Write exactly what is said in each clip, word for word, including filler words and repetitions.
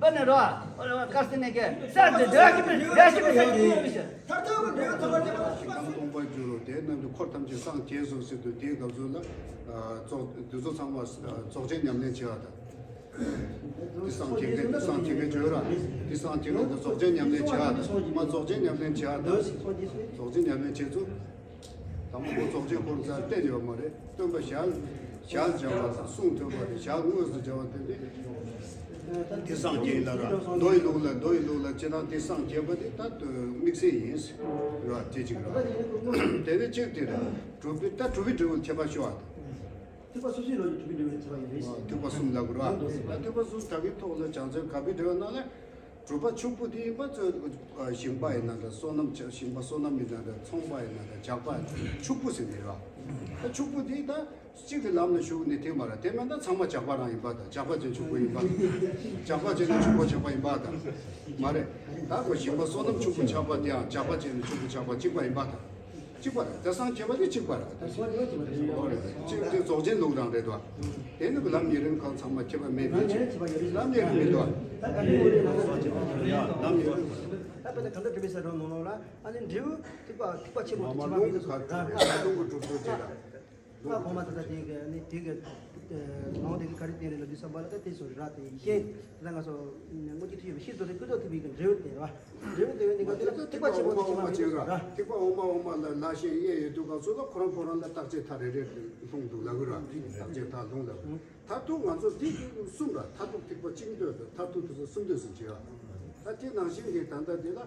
པ་ནི་རོ། ཨོ་རོ་ཀར་སི་ནས་ཀེ་སར་དེ་འདྲ་ཞིག་མི་འདྲ་ཞིག་མི་ཤེས་ཀྱི་ཡོད་མི་ཤེས། མཐར་ཐུག་གི་འབྲས་བུ་ཐོབ་པར་བྱེད་པ་ཞིག་པ་ཞིག་སྟོང་པར་འགྱུར་རོ། དེ་རྣམས་ཀྱི་འཁོར་ཐམས་ཅད་སངས་རྒྱས་སོ་ཟེར་དུས་དེའི་སྐབས་སུ་ལ་རྫོགས་འདི་ཚོ་ཚང་མ་རྫོགས་ཆེན་ཉམས་ལེན་བྱེད་པ་དང་། འདི་སངས་རྒྱས་མཁན་འདི་སངས་རྒྱས་མཁན་བརྗོད་ར། འདི་སངས་རྒྱས་མཁན་འདི་རྫོགས་ཆེན་ཉམས་ལེན་བྱེད་པ་དང་། མ་རྫོགས་ཆེན་ཉམས་ལེན་བྱེད་པ་དང་། རྫོགས་ཆེན་ཉམས་ལེན་བྱེད་ཚུལ། དང་པོ་རྫོགས་ཆེན་སྐོར་ཙམ་བསྟན་ཡོད་མ་རེད། སྟོན་པ་ཞལ་ཞལ་སྦྱར་བ་དང་གསུང་ཐོས་པ་དེ་ཞལ་དངོས་སུ་སྦྱར་བ་དེ་དེ་འདི་སངས་རྒྱས་ལ་ར། མདོ་ཡི་ལུགས་ལ་མདོ་ཡི་ལུགས་ལ་ཅི་ན་འདི་སངས་རྒྱས་པ་དེ་ད་དམིགས་བསལ་ཡིན་ར། དེ་གཅིག་ར། དེ་ནི་གཅིག་དེ་ར། གྲུབ་པའི་ད་གྲུབ་པའི་འབྲས་བུ་ཁྱད་པར་ཤོ་ཨ། ཐེག་པ་སོ་སོའི་ལོ་ཡི་གྲུབ་པའི་འབྲས་བུ་ཁྱད་པར་ཡོད་རེད། ཐེག་པ་གསུམ་ལ་གུ་ར། ད་ཐེག་པ་གསུམ་ད་གི་ཐོག་ལ་བྱང་ཆུབ་གབ་པའི་འབྲས་བུ་ནང་ལ། གྲུབ་པ་ཕྱུག་པོ་དེ་ཡིན་པ་ཚོས་ཞིང་པ་ཡིན་ན་འདྲ། སོ་ནམ་བྱ་ཞིང་པ་སོ་ནམ་ཡིན་ན་འདྲ། ཚོང་པ་ཡིན་ན་འདྲ། ཇག་པ་ཕྱུག་པོ་ཟེར་ནས་ར། ད་ཕྱུག་པོ་དེ་ད་གཅིག་གི་ལམ་ལ་ཞུགས་ནས་དེ་མ་ར། དེ་མིན་ད་ཚང་མ་ཇག་པ་རང་ཡིན་པ་དང་། ཇག་པ་ཅན་ཕྱུག་པོ་ཡིན་པ་དང་། ཇག་པ་ཅན་ཕྱུག་པོ་ཆགས་པ་ཡིན་པ་དང་། མ་རེད། ད་ཁོ་ཞིང་པ་སོ་ནམ་ཕྱུག་པོ་ཆགས་པ་དེའང་ཇག་པ་ཅན་ཕྱུག་པོ་ཆགས་པ་གཅིག་པ་ཡིན་པ་དང་། གཅིག་པ་རེད། དེ་སངས་རྒྱས་པ་དེ་གཅིག་པ་རེད། གཅིག་དེ་རྫོགས་ཆེན་ལུགས་རང་རེད་དོ། དེ་ནི་ལམ་ཉེ་རིང་གང་ཚང་མ་ཁྱད་པར་མེད་པའི་ཕྱིར། ལམ་ཉེ་རིང་མི་འདུག་ལམ་ཉེ་རིང་། ད་དཔེར་ན་གང་ལྟར་གྲུབ་པའི་ས་གྲོང་ནང་ལོགས་ལ་ཨ་ནི་འབྲས་བུ་ཐེག་པ་ཐེག་པ་ཆེན་པོ་དེ་ཆེ་བ་མེད་ཚུལ་ར། ལུང་གི་གྲུབ་ཚུལ་དེ་ར། ལྷ་གོང་མ་ད་ལྟ་དེ་གི་ནི་དེ་གི་ནང་དེ་གི་ག་རེ་བསྟན་རེད་ལབ་དུས་ཙམ་པ་ལ་ད་དེ་ཚོ་ར་དེ་ཡིན་ཀྱེ། ད་ང་ཚོ་དངོས་ཀྱི་ཐུགས་ཡོད་པའི་ཤེས་རྟོགས་དེ་ཀུན་རྫོབ་ཐེག་པའི་གི་འབྲས་བུ་དེ་ར། འབྲས་བུ་དེ་བས་ནི་ག་དེ་ལ་ཐེག་པ་ཆེན་པོ་དེ་ཆེ་བ་མེད་ཚུལ་ར། ཐེག་པ་འོག་མ་འོག་མ་ལ་ལ་ཞེས་དབྱེ་ཡོད་དུས་སྐབས་སུ་ལ་ཁོ་རང་ཁོ་རང་ལ་བརྟག་དཔྱད་ཐ་རེ་རེ་ལྷུང་འདུག་ལབ་གི་ར། བརྟག་དཔྱད་ཐ་ལྷུང་ལབ། མཐར་ཐུག་ང་ཚོ་འདི་གསུམ་ར། མཐར་ཐུག་ཐེག་པ་གཅིག་འདོད་དང་མཐར་ཐུག་ཐེག་པ་གསུམ་འདོད་ཟེར་བྱེད་ཡ། ད་དེ་ནང་བཞིན་གྱི་ད་ལྟ་དེ་ལ།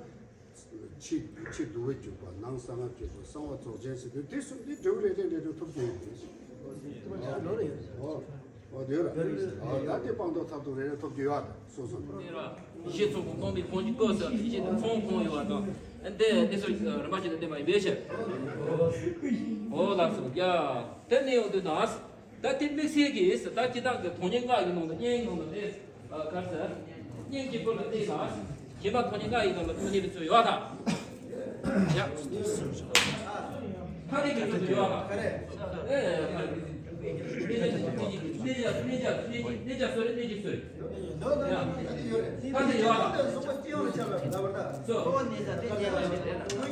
ཕྱི་ཕྱི་དུ་བའི་འཇུག་པ། ནང་གསང་སྔགས་འཇུག་པ། གསང་བ་རྫོགས་ཆེན་ཟེར་དུས་དེ་གསུམ་དེ་འབྲས་བུ་རེ་རེ་རེ་རེ་ཐོབ་ཀྱི་ཡོད་རེད། ཨོ་ཨོ་དེ་ར། ཨོ་ད་དེ་སྤངས་རྟོགས་མཐར་ཐུག་རེ་རེ་ཐོབ་ཀྱི་ཡོད་ཨ། སོ་སོ་ནས། གཞི་ཚོགས་ཀྱི་སྟོང་པའི་གང་ཅི་བཀོད་ཟེར་དེ་གཞི་དེ་ཚོང་ཁོང་ཡོད་པ་དང་། འདི་འདི་ཚོ་རིམ་པ་བཞིན་དུ་བསྟན་པ་ཡིན་པའི་ཕྱིར། ཨོ་ལགས་སོ། ཡ་དེ་ནས་ཡོང་དུས་ན། ད་དེ་དམིགས་བསལ་གྱིས་ད་ཅི་ལྟར་གྱི་དོན་གཉེར་ལྔ་ཡི་ནང་དུ། གཉེན་ནང་དུ་དེ་ག་རེ་ཟེར། གཉེན་གྱི་བུ་ལ་གནས་ལ། གཞན་པ་དོན་གཉེར་ལྔ་ཡི་ནང་ལ་དོན་གཉེར་བའི་ཚུལ་ཡོད་དང་། ཡ། ཐ་དད་ཀྱི་ཚུལ་དུ་ཡོད་དང་། ཨེ། གནས་ཆ་གནས་ཆ་གནས་ཆ་གནས་ཆ་གནས་ཆ་གནས་ཆ་གནས་ཆ་གསོལ་རེ་གནས་ཆ་གསོལ་རེ། ཡ། ཁ་ཚ་ཡོད་ལ། ཁྱོད་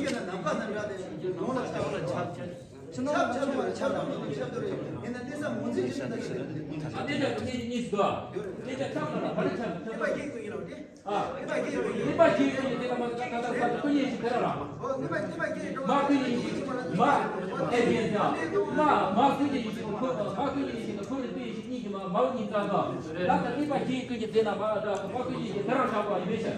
ཀྱི་ན་ནམ་མཁའ་ན་འདྲ་དེ་ཡོང་ལ་ཆགས་ལ་ཆགས་ཆགས་ཆགས་ཆགས་ཆགས་ཆགས་ཆགས་ཆགས་ཆགས་ཆགས་ཆགས་ཆགས་ཆགས་ཆགས་ཡིན་ན་གནས་ས་ངོ་འཛིན་བྱེད་ན་གནས་ཆ་གནས་ཆ་གནས་ཆ་གནས་ཆ་གསོལ་རེ་ཆགས་ལ་བ་རེ་ཆགས་ལ་ཆགས། ཨ། ནི་པ་ཞིག་ཡོད་ཀྱི་དེ་ལ་མ་ད་ད་ད་ད་ཀུན་ཡིན་ཞིག་དེ་ལ་ར། མ་ཀུན་ཡིན་ཞིག་མ་ཨེ་ཡིན་ད། མ་མ་ཀུན་ཡིན་ཞིག་ཁོ་མ་ཀུན་ཡིན་ཞིག་ཁོ་རེ་ཀུན་ཡིན་ཞིག་གཉིས་ཀྱི་མ་མ་ཡིན་ཙང་ད། ད་ད་ནི་པ་ཞིག་ཀུན་གྱི་དེ་ན་མ་ད་མ་ཀུན་ཡིན་ཞིག་དེ་རང་ཤག་པ་ཡིན་ཤག་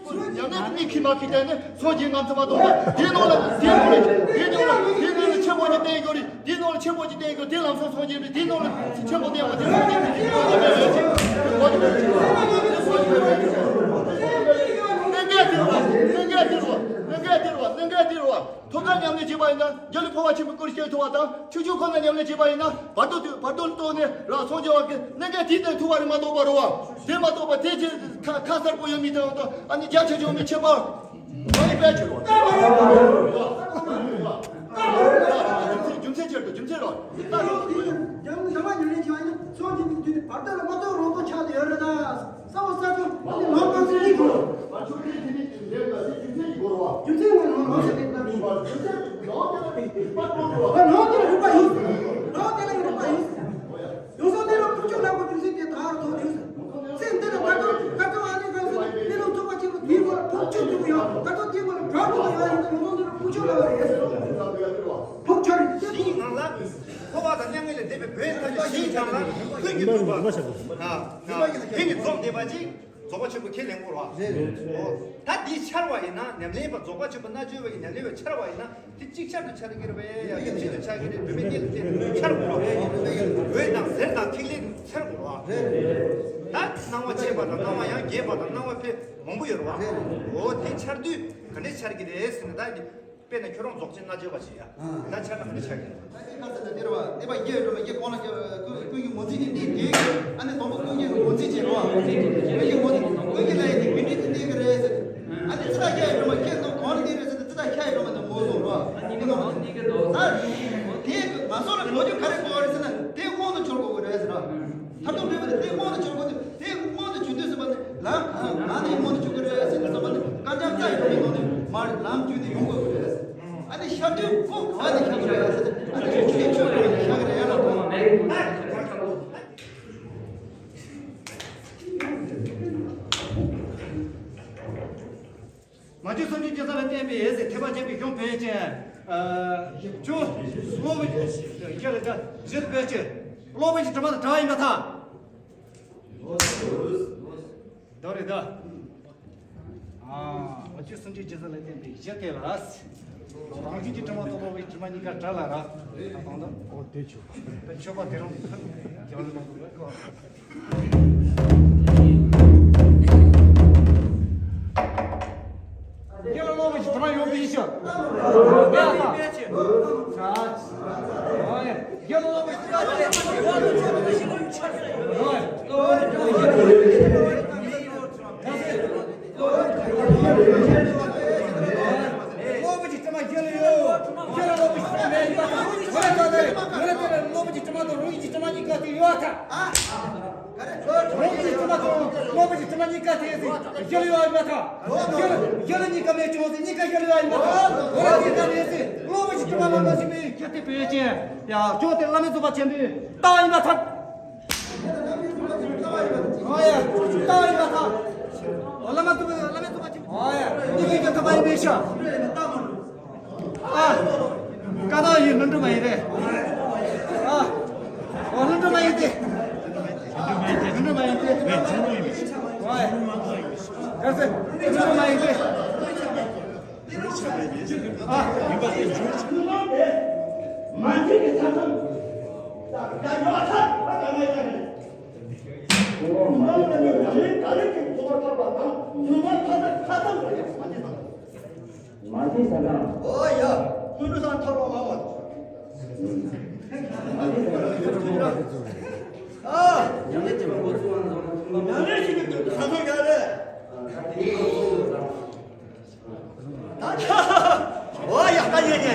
ཉམས་ལེན་གཉིས་ཁྱི་མ་ཁྱི་བསྟན་ནས་སངས་རྒྱས་ངམ་ཚ་བ་དང་། དེའི་ནང་ལ་དེའི་ནང་ལ་དེའི་ནང་ལ་དེའི་ནང་ལ་ཆེན་པོ་ཅིག་བསྟན་ཡོད་རེད། དེའི་ནང་ལ་ཆེན་པོ་ཅིག་བསྟན་ཡོད། དེའི་ལམ་སང་སངས་རྒྱས་རེད། དེའི་ནང་ལ་ཆེན་པོ་བསྟན་ཡོད། དེའི་ནང་ལ་ཆེན་པོ་བསྟན་ཡོད། གནད་འགག་དེ་རེད་བ། གནད་འགག་དེ་རེད་བ། གནད་འགག་དེ་རེད་བ། གནད་འགག་དེ་རེད་བ། ཐོབ་ཐང་ཉམས་ལེན་བྱས་པ་ཡིན་ན་རྒྱ་ལུ་འཕོ་བ་ཆེན་པོའི་སྐུར་སྐྱེ་ཐུབ་པ་དང་། ཆོས་སྐྱོང་ཁོ་ན་ཉམས་ལེན་བྱས་པ་ཡིན་ན་བར་དོ་དུ་བར་དོ་ལ་གཏོགས་ནས་རང་སངས་རྒྱས་པ་གི་གནད་འགག་དེ་ལྟར་ཐུབ་པ་རེད་མ་གཏོགས་པ་རེད་བ། དེ་མ་གཏོགས་པ་དེ་ཅི་ཁ་ཁ་གསལ་པོ་ཡོད་མི་དང་དང་ཨ་ནི་རྒྱ་ཆེ་ཆུང་མི་ཁྱད་པར་མ་ཡིན་པའི་ཕྱིར་རོ། རྒྱུ་མཚན་ཅི་རེད་དོ། རྒྱུ་མཚན་རོ། རྒྱ་མཚན་ཉམས་ལེན་བྱེད་པ་ཡིན་ན་སངས་རྒྱས་ཀྱི་དུས་ནི་བར་དོ་ལ་མ་གཏོགས་རང་དོན་ཆགས་ཏེ་ཡོད་རེད་ད། ས་འོག་ས་ཆུ་ཨ་ནི་ལམ་སྟོན་ཚུལ་གཉིས་དགོས། རྒྱུ་མཚན་ལ་ལམ་ལམ་ཟེར་ཏེ་ད་མིན་པར་རྒྱུ་མཚན་ལམ་དེ་ལ་རིག་པ་ཡོད། ལམ་དེ་ལ་རིག་པ་ཡོད། ཡོང་སོང་དེ་ལ་ཕུགས་ཆུ་ལ་གོ་རྒྱུ་མཚན་དེ་ད་རུ་ཐོག་ནས་ཡོད། ཚེ་འདི་ལ་ད་ལྟ་ཁ་ཚོ་ཨ་ནི་ཁ་ཚོ་ནི་ལོ་ཐུག་པ་ཆེན་པོ་དེའི་སྐོར་ཕུགས་ཆུ་ཐུག་ཡོད། ད་ལྟ་དེའི་སྐོར་བྲག་ཐུག་ཡོད་ཡིན་ད་ཡོང་སོང་དེ་ལ་ཕུགས་ཆུ་ལ་བ་རེད། ཕུགས་ཆུ་རེད་དེ་ཕུགས། ནང་ལ་འཁོར་བ་དང་མྱ་ངན་ལས་འདས་པའི་བོད་ཐམས་ཅད་ཞིང་ཁམས་ལ་ཀུན་གྱིས་འདུད་པ། ཨ་ཨ་དེ་ནི་རྫོགས་བསྡད་པ་ཅིག་རྫོགས་པ་ཆེན་པོ་ཁས་ལེན་དགོས་ར། རེད་རེད། ཨོ། ད་འདི་འཆར་བ་ཡིན་ན་ཉམས་ལེན་པ་རྫོགས་པ་ཆེན་པོ་མནའ་བཅོས་པ་ཡི་ཉམས་ལེན་པ་འཆར་བ་ཡིན་ན་དེ་གཅིག་ཆར་དུ་འཆར་གྱི་རེད་པས། ཡང་གཅིག་ཆར་དུ་འཆར་གྱི་རེད། བུད་མེད་གཉིས་ལ་བརྟེན་འཆར་དགོས་ར། འོད་དང་ཟེར་དང་ཐིག་ལེ་འཆར་དགོས་ར། རེད་རེད། ད་སྣང་བ་མཆེད་པ་དང་སྣང་བ་ཡང་རྒྱས་པ་དང་སྣང་བ་ཕལ་མང་པོ་ཡོད་ར། རེད་རེད། ཨོ་དེ་འཆར་དུས་ག་འདྲས་འཆར་གྱི་རེད་ཟེར་ན་ད་འདི། དཔེར་ན་ཁྱོད་རང་རྫོགས་ཆེན་མནའ་བཅོས་པ་ཞིག་ཡ། ད་ཆ་ཚང་མི་ཆགས་ཀྱི། ད་ཁ་ཚ་ན་དེ་རུ་བ་དེ་པ་རྒྱས་འགྲོ་མི་རྒྱས་གོང་ལ་ཀུན་ཀུན་གྱི་ངོ་འཛིན་ནི་འདི་དེ་ཨ་ནི་དང་པོ་ཀུན་གྱི་ངོ་འཛིན་བྱེད་རོགས། ཀུན་གྱི་ངོ་འཛིན་ཀུན་གྱི་ལ་ཡི་དེ་མི་འདྲི་དེ་འདི་གི་རེད་ཟེར། ཨ་ནི་ཚིག་ཐག་ཁྱ་ཡི་འགྲོ་མ་ཁྱེད་ཚོ་གོང་ལ་འདི་རེད་ཟེར་ཏེ་ཚིག་ཐག་ཁྱ་ཡི་འགྲོ་མ་དེ་ངོ་སོང་རོགས། ཨ་ནི་ངོ་འཛིན་འདི་གི་རོགས། ད་དེ་ང་ཚོ་ལ་ལོ་རྒྱུས་ག་རེ་གོ་བ་རེད་ཟེར་ན་དེ་དབང་དུ་འཆོར་དགོས་གི་རེད་ཟེར་རོགས། ད་དུང་འདྲ་བ་དེ་དབང་དུ་འཆོར་དགོས་དེ་དེ་དབང་དུ་འཆོར་དུས་ཟེར་བ་ནི་ལམ་གང་ང་ནི་དབང་དུ་འཆོར་གི་རེད་ཟེར་ཏེ་ཟེར་བ་ནི་དཀར་འཇམ་རྩ་ཡི་འགྲོ་མི་ནང་ནས་མར་ལམ་བརྒྱུད་དེ་ཡོང་དགོས་གི་རེད། ཨ་ནི་ཤར་དུས་ཁོ་ག་ནས་ཤར་གི་རེད་ཟེར་ཏེ་ཨ་ནི་ཆུ་ཆུ་ཆུ་ཆུ་ནས་ཤར་གི་རེད་ལ་དང་། མ་བཅོས་སེམས་ཅན་སྐྱེ་ས་ལ་བརྟེན་པའི་འོད་ཟེར་ཐེག་པ་ཆེན་པོའི་གཞུང་བོད་ཅན། ཨ་ཆུ་སློབ་དཔོན་གྱི་ལས་ཀ་བཞི་བོད་ཅན། སློབ་དཔོན་གྱི་དྲི་མ་དང་བྲལ་ཡིན་པར་ཐལ། ད་རེད་ད། ཨ་མ་བཅོས་སེམས་ཅན་སྐྱེ་ས་ལ་བརྟེན་པའི་གཞི་དེ་ལ། རང་བཞིན་གྱི་དྲི་མ་དང་སློབ་དཔོན་གྱི་དྲི་མ་གཉིས་ཀ་བྲལ་ལ་ར། ད་དང་ད། ཨོ་དེ་ཆུ། ད་མཆོད་པ་དེ་རང་རྒྱ་ལ་མ་འདུག་ག། ཡར་ལ་སློབ་དཔོན་གྱི་དྲི་མ་ཡོད་པའི་ཕྱིར། ཡར་ལ་སློབ་དཔོན་གྱི་དྲི་མ་ཡོད་པའི་ཕྱིར། སློབ་དཔོན་གྱི་དྲི་མ་ཡར་ལ་ཡོད། ཡར་ལ་སློབ་དཔོན་གྱི་དྲི་མ་མེད། ཡར་ལ་སློབ་དཔོན་གྱི་དྲི་མ་དང་རང་ཉིད་ཀྱི་དྲི་མ་གཉིས་ཀ་དེ་ཡོད་ཐལ། རང་གི་དྲི་མ་དང་སློབ་དཔོན་གྱི་དྲི་མ་གཉིས་ཀ་དེ་ཡིན་ཟེར་གཞི་ལ་ཡོད་ཡིན་པར་ཐལ། གཞི་ལ་གཞི་ལ་གཉིས་ཀ་མེད་ཀྱང་ཟེར་གཉིས་ཀ་གཞི་ལ་ཡོད་ཡིན་པར་ཐལ། འོ་ན་གཉིས་ཀ་མེད་ཟེར་སློབ་དཔོན་གྱི་དྲི་མ་ལ་ལ་ཞིག་མེད་ཀྱི་དེ་བོད་ཅན། ཡ་ཁྱོད་དེ་བླ་མེད་རྫོགས་པ་ཆེན་པོའི་རྟགས་ཡིན་པར་ཐལ། ཨོ་ཡ་རྟགས་ཡིན་པར་ཐལ། བླ་མ་རྫོགས་པ་བླ་མེད་རྫོགས་པ་ཆེན་པོ། ཨོ་ཡ་གཉིས་ཀ་གཞི་ཐོབ་པ་ཡིན་པའི་ཕྱིར། ཨ། ཀ་དག་ཡིན་ལྷུན་གྲུབ་མ་ཡིན་ཏེ། ཨ། ལྷུན་གྲུབ་མ་ཡིན་ཏེ། ལྷུན་གྲུབ་མ་ཡིན་ཏེ། ཨ། ག་ཟེ། ལྷུན་གྲུབ་མ་ཡིན་ཏེ། ཨ། མ་འཇིག་གི་ས་ཁམས། ད་ཡོད་ཚད་ད་ག་ནས་ཀྱང་རེད། མ་འཇིག་གི་ས་ཁམས་ད་ག་ནས་ཀྱང་རེད། མ་འཇིག་ས་ཁམས། མ་འཇིག་ས་ཁམས། མ་འཇིག་ས་ཁམས། ཨོ་ཡ། ཀུན་ཏུ་སངས་ཐར་བ་མ་བ། མ་འཇིག་ས་ཁམས། ཨ། ཉམས་ལེན་བྱེད་པ་འགོ་ཚུགས་པ་ནི་ཉམས་ལེན་བྱེད་པའི་དུས་སུ་ས་ཐོག་ཡ་རེད། ད་ཆ། ཨོ་ཡ་ཀ་ཡེ་ཉེ།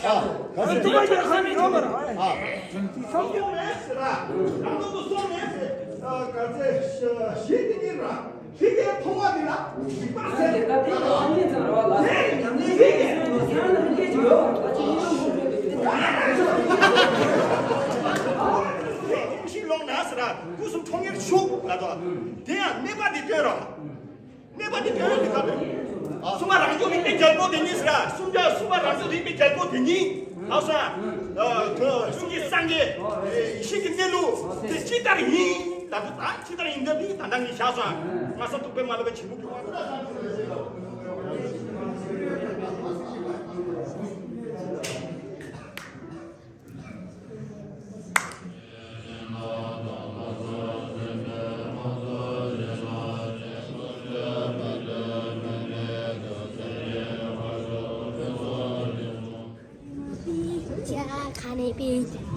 ཨ། ག་ཚོད། ཨ། ཐུབ་པ་ཅན་ག་ཚོད་ཡོད་མ་རེད། ཨ། བསམ་བློ་མེད་ཟེར་ར། རང་སྟོབས་སུ་སོང་མེད་ཟེར། ཨ། ག་ཚོད་ཞི་བདེ་གཉིས་ར། ཕི་གའི་མཐོང་བ་འདི་ལ་འཇིགས་པ་ཟེར། ད་ལྟའི་ལོ་ཨ་མྱེས་ཚང་ར་བ་ལ་ཟེར། ཡང་ནས་ཕི་གའི་ཚང་ལ་ཕི་གའི་ཅིག་ཡོད་པ་ཅིག་ཡིན་ན་མོ་ཁྲོད་དུ་ཅིག་ད་ཕི་གའི་ཤི་ ཡོང་ན་ཟེར་ར། སྐུ་གསུམ་ཁྲོ་གཉེར་ཞུགས་ལ་དོ། དེ་ཡང་གནས་པ་འདི་སྟོན་རོགས། གནས་པ་འདི་སྟོན་རོགས་འདི་ག་བས། སུམ་པ་རང་བྱུང་རིག་པའི་རྒྱལ་པོ་དེ་ཉིད་ཟེར་ར། སུམ་ཅུ་སུམ་པ་རང་བྱུང་རིག་པའི་རྒྱལ་པོ་དེ་ཉིད་ལགས་སོ། གསུང་གི་སངས་རྒྱས་ཡེ་ཤེས་ཀྱི་གནས་ལུགས་དེ་ཅི་ལྟར་ཡིན། ད་དུ་ད་ཅི་ལྟར་ཡིན་འདི་ད་ལྟ་ངས་བཞག་སོང་། ང་ས་ཐུག་པའི་མ་ལུས་པ་ཆེན་པོ་གི་དབང་དུ། ཁ་ནས་པའི།